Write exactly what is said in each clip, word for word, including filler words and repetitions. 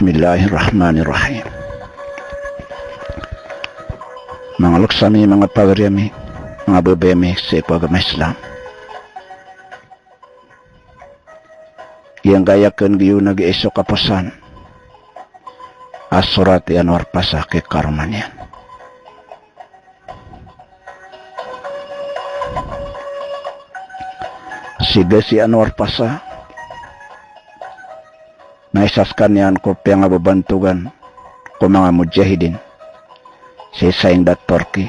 Bismillahirrahmanirrahim. Manga loks ami, manga pagari ami, manga babay ami sii ko agama Islam. Giyangkaya kanggiya na giya so kaposan a sorat i Anwar Pasha ki karoma niyan. Siga si Anwar Pasha na isa skaniyan ko piyangababantogan ko manga mujahidin sii sa inda Turkey.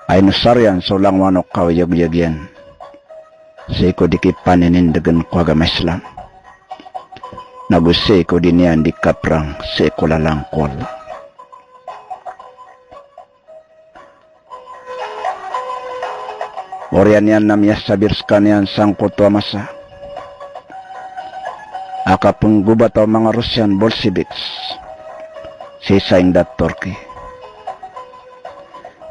Ay no sariyan so langowan o kaoyagoyag iyan sii ko di kipaninindgn ko agama Islam, nago sii ko di niyan di kaprang sii ko lalan ko Allah. Oriyan iyan na miyasabir skaniyan sangkoto a masa a kapnggobat o manga Russian Bolsheviks sii sa inda Turkey.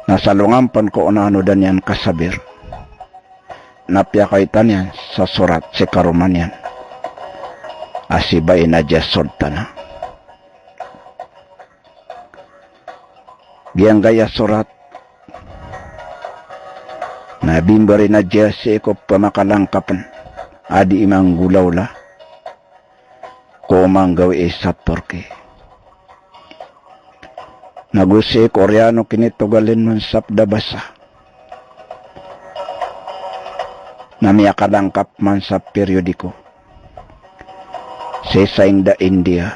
Na sa alongan pn ko onaan o da niyan kasabir, na piyakaitan iyan sa sorat si karoma niyan a si Bayi Najiya Sultana. Giyangkaya sorat na bimbar i Najiya sii ko pamakalangkapn a di imanggolawla ko oman gawii sa Turkey. Nago sii ko oriyan o kinitogalin on sa pd a basa na miyakalangkap man sa periodiko sii sa inda India,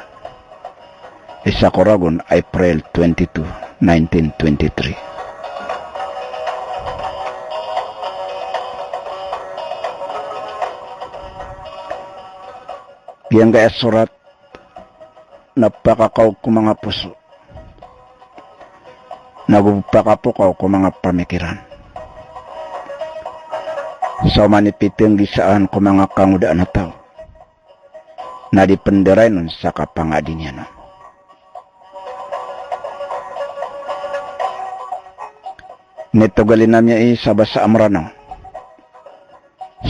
isa ko ragon April twenty-two, nineteen twenty-three. Giyangkaya sorat na pakakaog ko manga poso, nago pakapokaw ko manga pamikiran. Sa oman i pitnggisaan ko manga kangodaan a taw na di pn di rayn on sa kapangadi niyan on. Nitogalin ami aya sa basa a Mranaw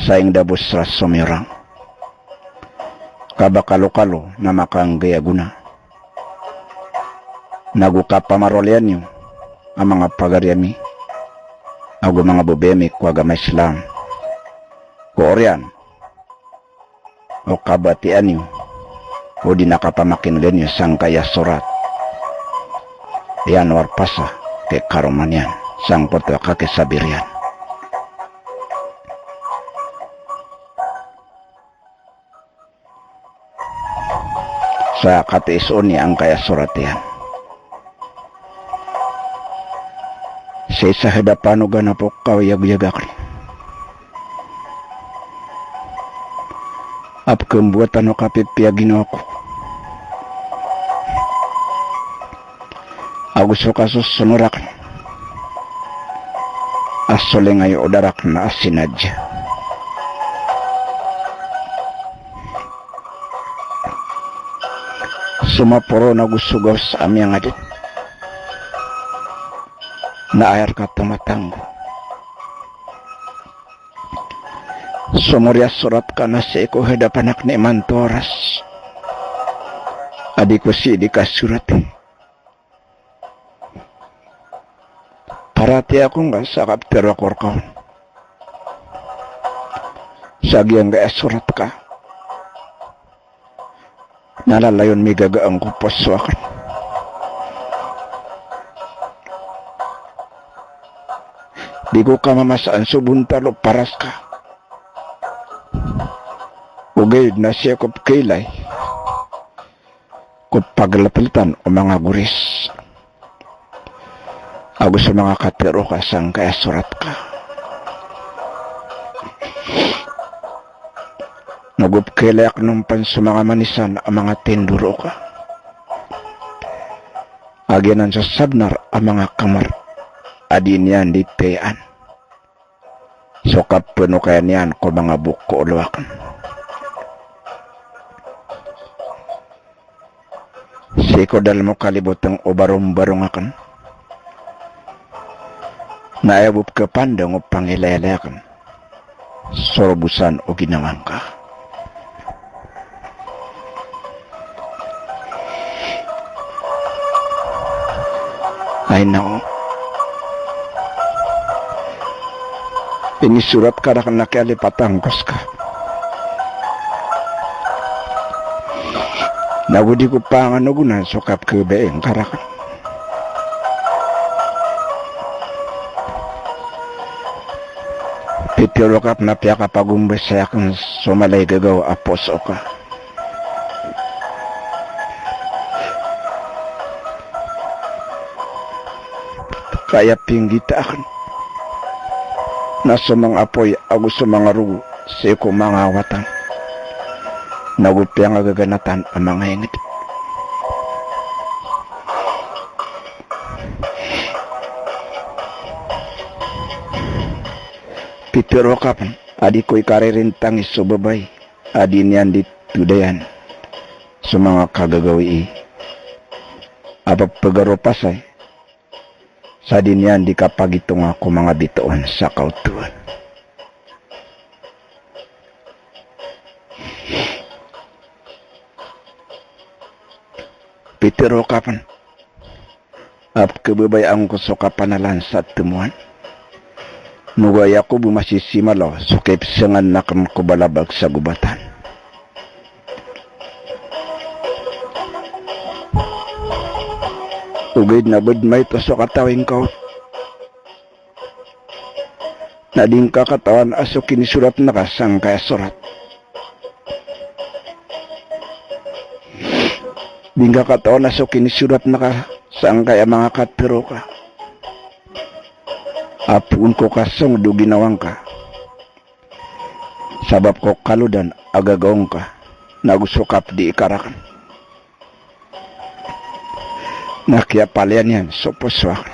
sa ingd a Bosra Somiyorang, ka ba kalokalo na makanggay a gona, nago kapamaroliyan iyo a manga pagari ami ago manga babay ami ko agama Islam, ko oriyan o kabatiya niyo odi na kapamakin'ga niyo sangkaya sorat i Anwar Pasha ki karoma niyan sangkoto a kakisabir iyan. Sa katiis on i angkaya sorat iyan. Sii sa hadapan o ganap o kaoyagoyag akn a pkhamboatan o kapipiya ginawa ko ago so kasosonor akn a solingay o da rakn a si Najiya. So maporo nago so gaws a miyangadn na aya rka tomatanggo. So mori a sorat ka na sii ko hadapan akn imanto a oras a di ko sii di kasorat. Paratiyaya ko ngka sa kaptharo ako rka on sa giyangkaya sorat ka na lalayon migagaan ko poso akn. Di ko kamamasaan so bontal o paras ka, ogaid na sii ko pkhailay ko pagltltan o manga goris ago so manga katharo ka sangkaya sorat ka. Nago pkhailay akn on pn so manga manisan a manga tindoro ka a giyanan so sabnar a manga kamar a di niyan di tiyaan so kapnokaya niyan ko manga bok ko olo akn. Sii ko dalm o kalibotng o barombarong akn na aya bo pkhapandang o pangilaylay akn so robosan o ginawa ngka. Ay nako. Inisorat ka rakn a kiyalipatan ko ska. Nago di ko panganogonan so kapkhababayai ngka rakn. Pitharo ka pn a piyakapagombasay akn so mala i gagaw a poso ka. Ka aya pinggita akn na so manga apoy ago so manga rogo sii ko manga watan, nago piyangagaganatan a manga ingd. Pitharo ka pn a di ko ikaririntangi so babay a di niyan di todayan so manga kagagawii a pphagaropasay sa di niyan di kapagitonga ko manga bitoon sa kaotowan. Pitharo ka pn a pkhababayaan ko so kapanalan sa temoan. Nogo aya ko bo masisimalaw so kipsengan akn ko balabag sa gobatan. Ogaid na bad maito so katawing ka on na di ngka katawan a so kinisorat ngka sangkaya sorat. Di ngka katawan a so kinisorat ngka sangkaya manga katharo ka a poon ko kasong do ginawa ngka. Sabap ko kalodan a gagaw ngka nago so kapdi ika rakn. Na kiyapalian iyan so poso akn.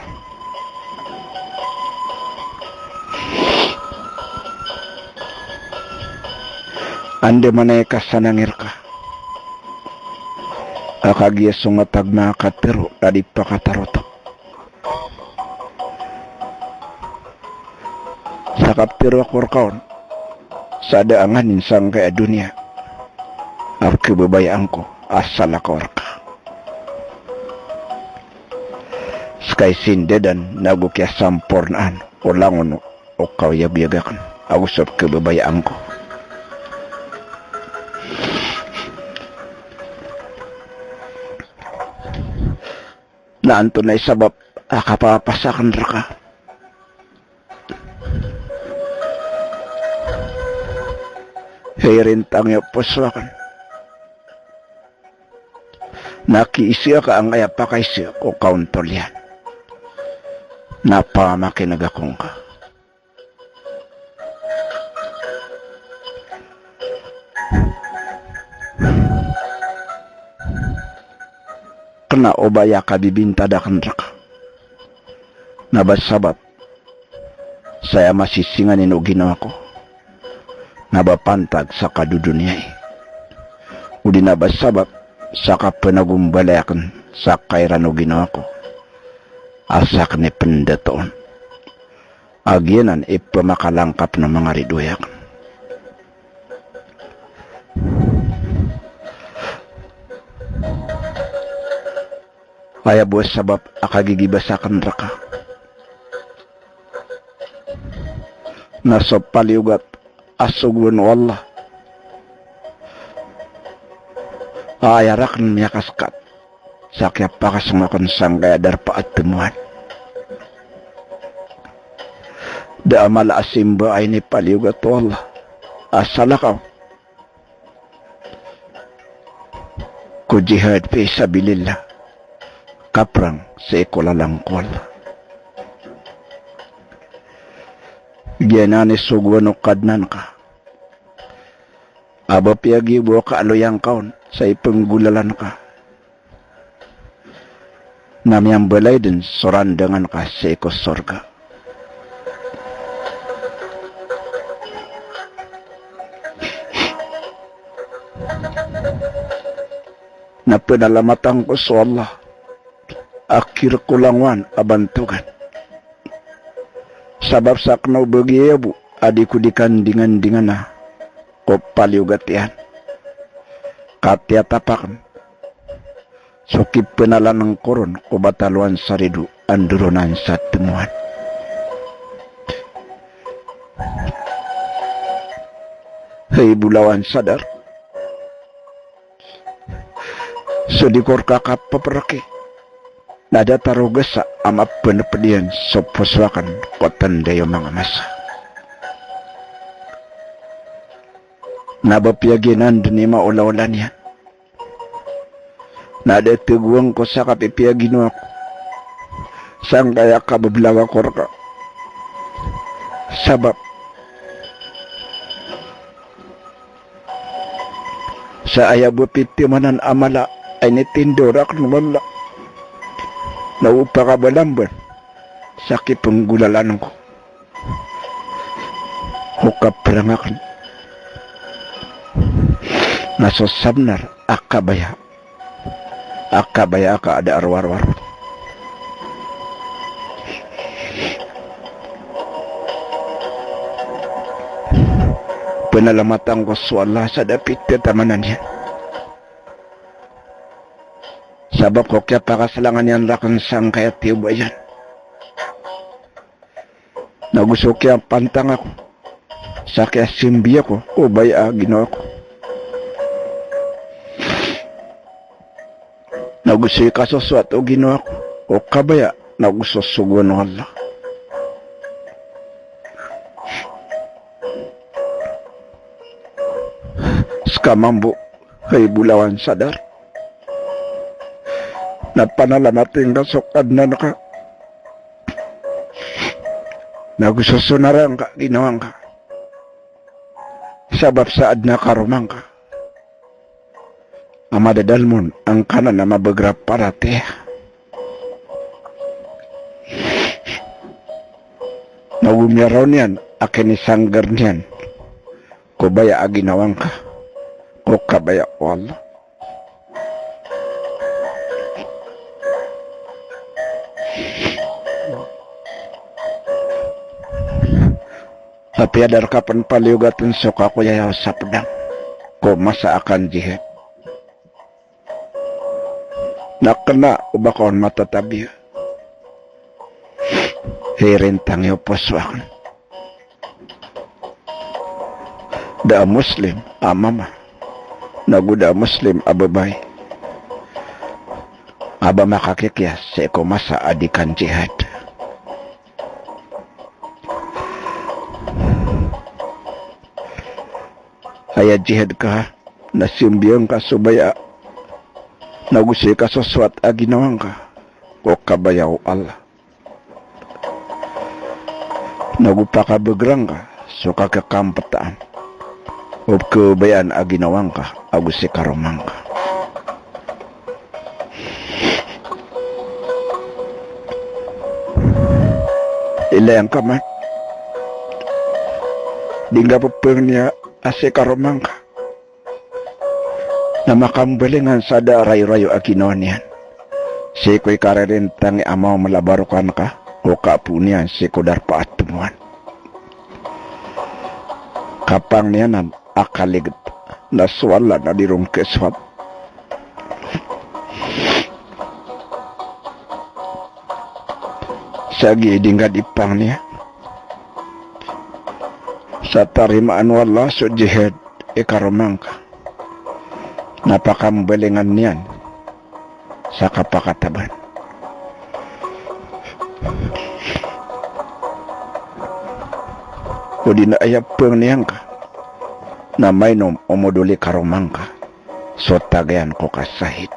Andamanaya i kasanangi rka a kagiya so ngatag manga katharo na di pakatarotop. Sa kaptharo ako rka on sa da a nganin sangkaya doniya a pkhababayaan ko a salakaw rka. Ska i sindadan nago kiyasampornaan o langon o kaoyagoyag akn ago so pkhababayaan ko. Na antonaa i sabap a kapapasa akn rka a irintangi o poso akn? Na kiisa ka angkaya pakaisa ko kaontol iyan na pamamakineg ako ngka. Kna o ba aya kabibintad akn rka na ba sabap sa aya masisinganin o ginawa ko na ba pantag sa kadodoniyai, odi na ba sabap sa kapanagombalay akn sa kairan o ginawa ko a sakn i pndatoon a giyanan i pmakalangkap o manga ridoay akn. Aya bo sabap a kagigiba sakn rka na so paliyogat a sogoan o Allah a aya rakn miyakaskat sa kiyapakasong akn sangkaya darpa a temoan. Da a mala a simba a inipaliyogat o Allah a salakaw ko jihad fi sabilillah, kaprang sii ko lalan ko Allah. Giyanan i sogoan o Kadnan ka a ba piyagiya bo a kaaloy angka on sa ipnggolalan ka na miyambalay dn so randangan ka sii ko sorga. Na pnalamatan ko so Allah a kir ko langowan a bantogan. Sabap sa kna o ba giya bo a di ko di kandingandingana ko paliyogat iyan. Ka tiyatap akn So kipenalan ngkoron ko batalowan sa rido a ndoronan sa temowan. Hay bolawan sa dar. So di ko rka kapepereki na da tarogesa a mapenepediyan so poso aken ko tanda iyo manga masa. Na ba piyaginan den i maolaola niyan. Na da tegowan ko sa kapipiyaginowa ko sangkaya kabebelaw ako rka. Sabap sa aya bo pitemanan a mala a initindor aken o Allah. Na o pakabalamban sa kipenggolalan ko o kaperang aken. Na so sabnar a kabaya a kabaya ka a da a rowar-rowar. Penalamatan ko so Allah sa da pitetamanan iyan. Sabap ko kiyapakasalangan iyan raken sangkaya tiyoba iyan. Nago so kiyapantang ako sa kiyasimbi ako ko baya a ginawa ko. Nago so ikasosowat o ginawa ko ko kabaya nago so sogoan o Allah. Seka mambo, hay bolawan sa dar, na panalamati ngka so Kadnan ka. Nago so sonara ngka ginawa ngka. Sabap sa aden a karoma ngka a madadalem on angkanan a mabeger a paratiyaya. Nago miyaraw niyan a kinisangger niyan ko baya a ginawa ngka ko kabaya o Allah. Apiya da rka pen paliyogaten so kakoyayaw sa pedang ko masa a kanjihad. Na kena o ba ka on matatabiya. Hay rintang iyo poso aken. Da a Muslim a mama nago da a Muslim a babay a ba makakikiya sii ko masa a di kanjihad. Aya jihad ka na simbiyan ka so baya nago so ikasosowat a ginawa ngka ko kabaya o Allah. Nago pakabegeran ka so kakakambtaan o kabayaan a ginawa ngka ago si karoma ngka. Ilay angka man, di ngka pepengniya a si karoma ngka na makambalingan sa da a rayorayo a ginawa niyan sii ko ikaririntangi a mawamalabarokan ka ko kapoon iyan sii ko darpa a temowan. Kapangni anan a kaliget na so Allah na di ron kesowat. Sa giya di ngka di pangniya sa tarimaan o Allah so jihad i karoma ngka na pakambalingan iyan sa kapakataban. O di na aya pangniya ngka na mainom o modol i karoma ngka so tagayan ko kasahid.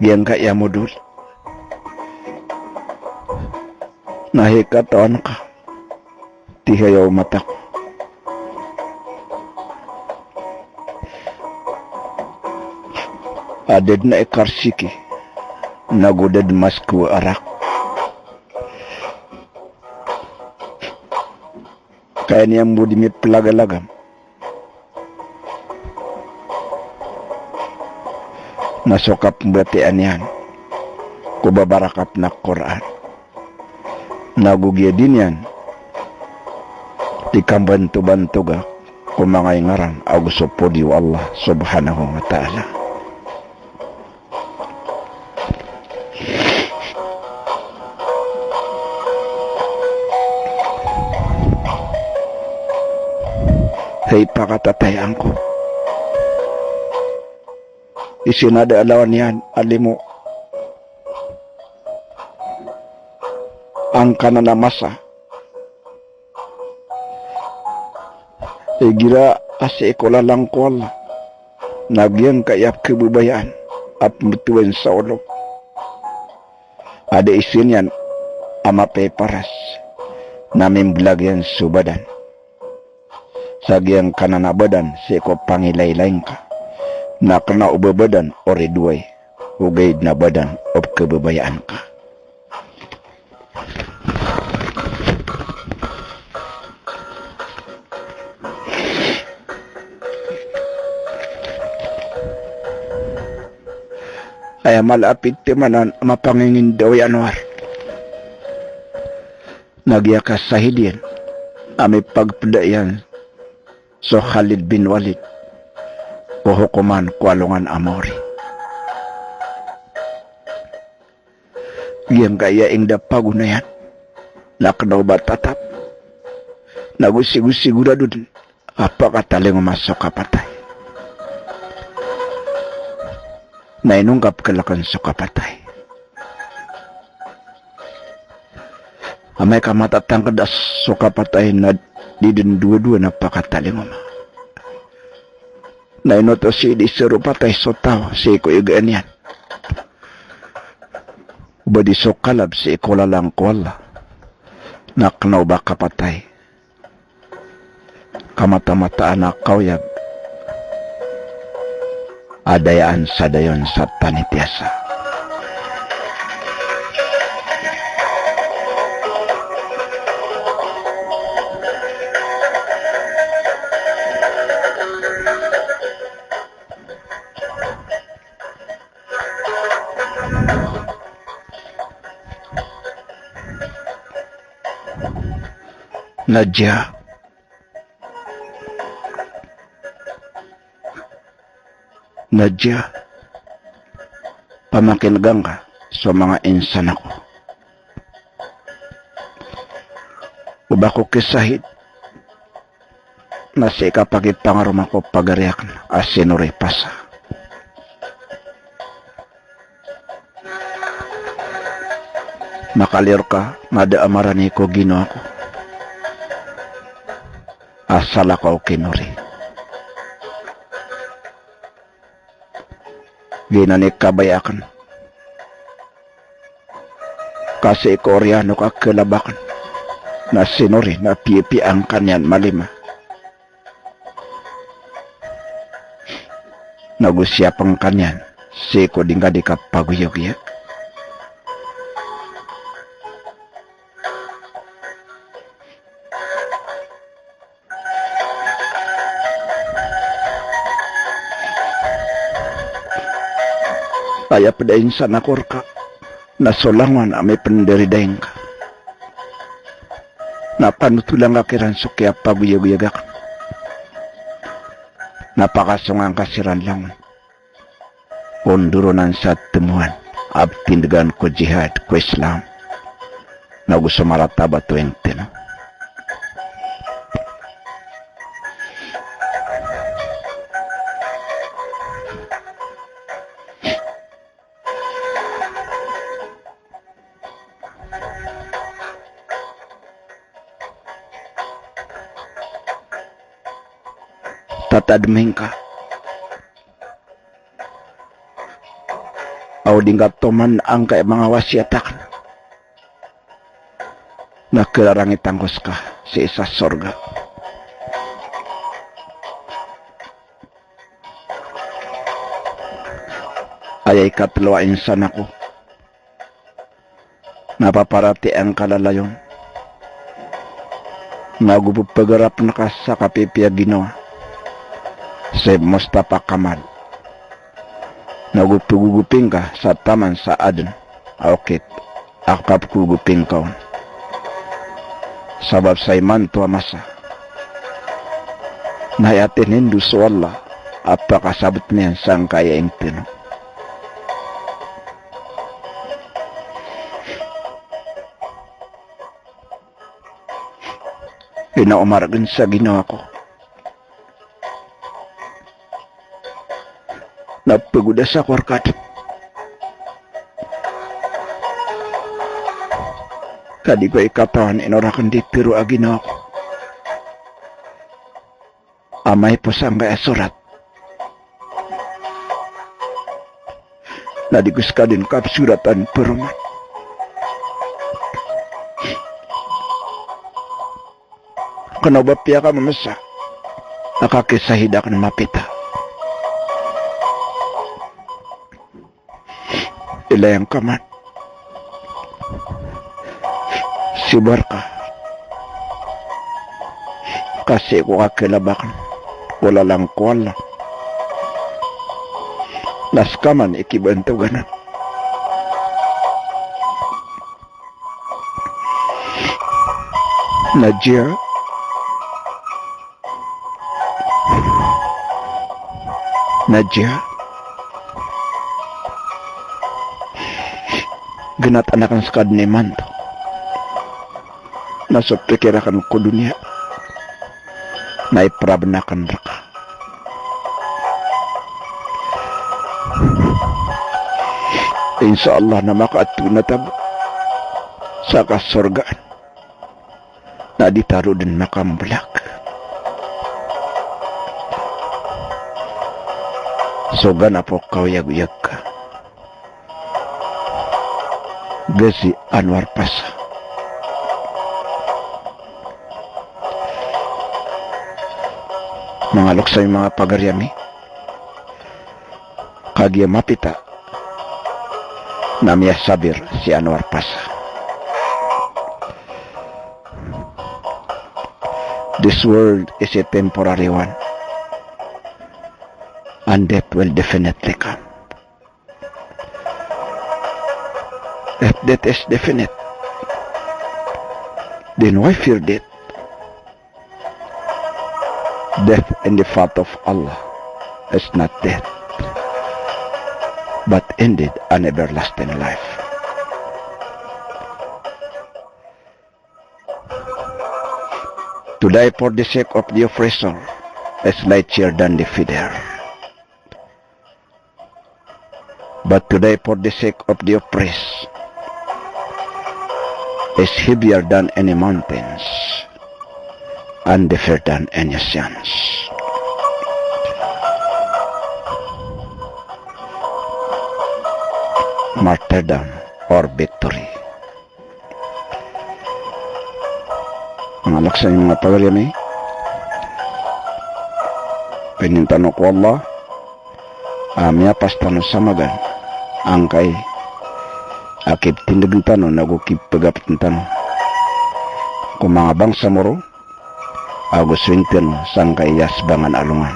Giyangkaya modol na hay katawan ka tihaya o mata ko a da den a ikarsiki nago da den masko a arak. Kaya niyan bo di mipelagalagam na so kapembatiyaa niyan ko babarakat na Qur'an. Nago giya di niyan Di kambantobantoga ko manga ingaran ago so podi o Allah subhanahu wa ta'ala. Hay pakatatay angko. Isin a da a lawan iyan a limo angkanan a masa. Igira a sii ko lalan ko Allah na giyangkaya a pkhababayaan a pmbtowan sa olo a da isin iyan a mapiparas na mimblag iyan so badan. Sa giyangkanan a badan sii ko pangilaylay ngka na kna o ba badan o ridoay, ogaid na badan o pkhababayaan ka. Aya mala a pitimanan a mapangingindaw i Anwar na giya kasahid iyan a mipagpda iyan so Khalid bin Walid ko hokoman ko alongan a maori. Giyangkaya ingd a pagonayan na kna o ba tatap na go sigosigorado dn a pakatalingoma so kapatay. Na ino ngka pkhalkn so kapatay? Amay ka matatangkd a so kapatay na di dn dowadowa na pakatalingoma. Na ino oto sii di sii ropatay so taw sii ko igaan iyan? O ba di so kalab sii ko lalan ko Allah na kna o ba kapatay. Ka matamataan a kaoyag a dayaan sa dayon sa tanitiyasa. Najiya. Najiya. Pamakinega ngka so manga insan ako. O ba ko kisahid na sii ka pakipangaroma ko pagari akn a si Nori Pasa. Makaliyo rka na da a marani ko ginawa ko a salakaw ki Nori. Giyanan i kabaya akn ka sii ko oriyan o kakhalaba akn na si Nori na piyapiya angka niyan malima. Na go siyapn ka niyan sii ko di ngka di kapagoyagoyag. Aya pd a insan ako rka na so langon a mipndariday ngka na panotola ngka kiran so kiyapagoyagoyag akn na pakasonga ngka siran langon. Ondoronan sa temowan a ptindgan ko jihad ko Islam. Na go so maratabat o ingd tano. Tatadmi ngka a o di ngka toman angkai manga wasiyat akn na khararangit angko ska sii sa sorga. Aya ikatlo a insan ako na paparatiyaya ngka lalayon na go pphagarapen ka sa kapipiya ginawa si Mustafa Kamal na go pgogoping ka sa taman sa aden a okit a kapkogoping ka on. Sabap sa imanto a masa Na aya tinindo so Allah a pakasabotan iyan sangkai a intino. Ino a maregen sa ginawa ko na pegodas ako rkad. Ka di ko ikatawan ino raken di piro a ginawa ko. Amay po sangkai a sorat. Na di ko seka den kapsoratan peroman. Kena o ba piyaka mamesa a kakisahid aken mapita. Ilay angka man si Barka. Ka sii ko kakilabak aken ko lalan ko Allah. Na seka man i kibantogan aken. Najiya. Najiya. Genatan aken seka den imanto. Na so pikir aken ko doniya na ipraben aken reka. Insha Allah na makaatoon a tago sa kasorgaan. Na di tano den makamblak. So ganap o kaoyagoyag ka, Ghazi Anwar Pasha. Manga loks ami, manga pagari ami, kagiya mapita na miyasabir si Anwar Pasha. This world is a temporary one, and death will definitely come. If death is definite, then why fear death? Death in the path of Allah is not death, but indeed an everlasting life. To die for the sake of the oppressor is lighter than the feather. But to die for the sake of the oppressed is heavier than any mountains and deeper than any oceans. Martyrdom or victory. Manga loks ami, manga pagari ami, pangnin tano ko Allah a miyapas tano sa magaan angkai a kiptindegen tano nago kipegapeten tano ko manga bangsa Moro ago so intino sangkai a sebangan alongan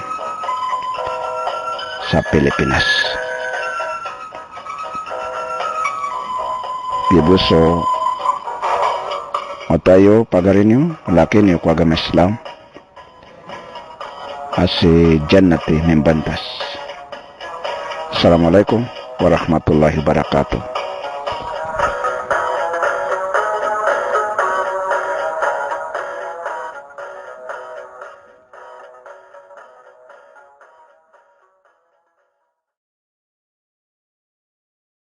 sa Pilipinas. Giya bo so matayo pagari niyo, laki niyo ko agama Islam, a si Jannati Mimbantas. Assalamualaikum warahmatullahi wabarakatuh.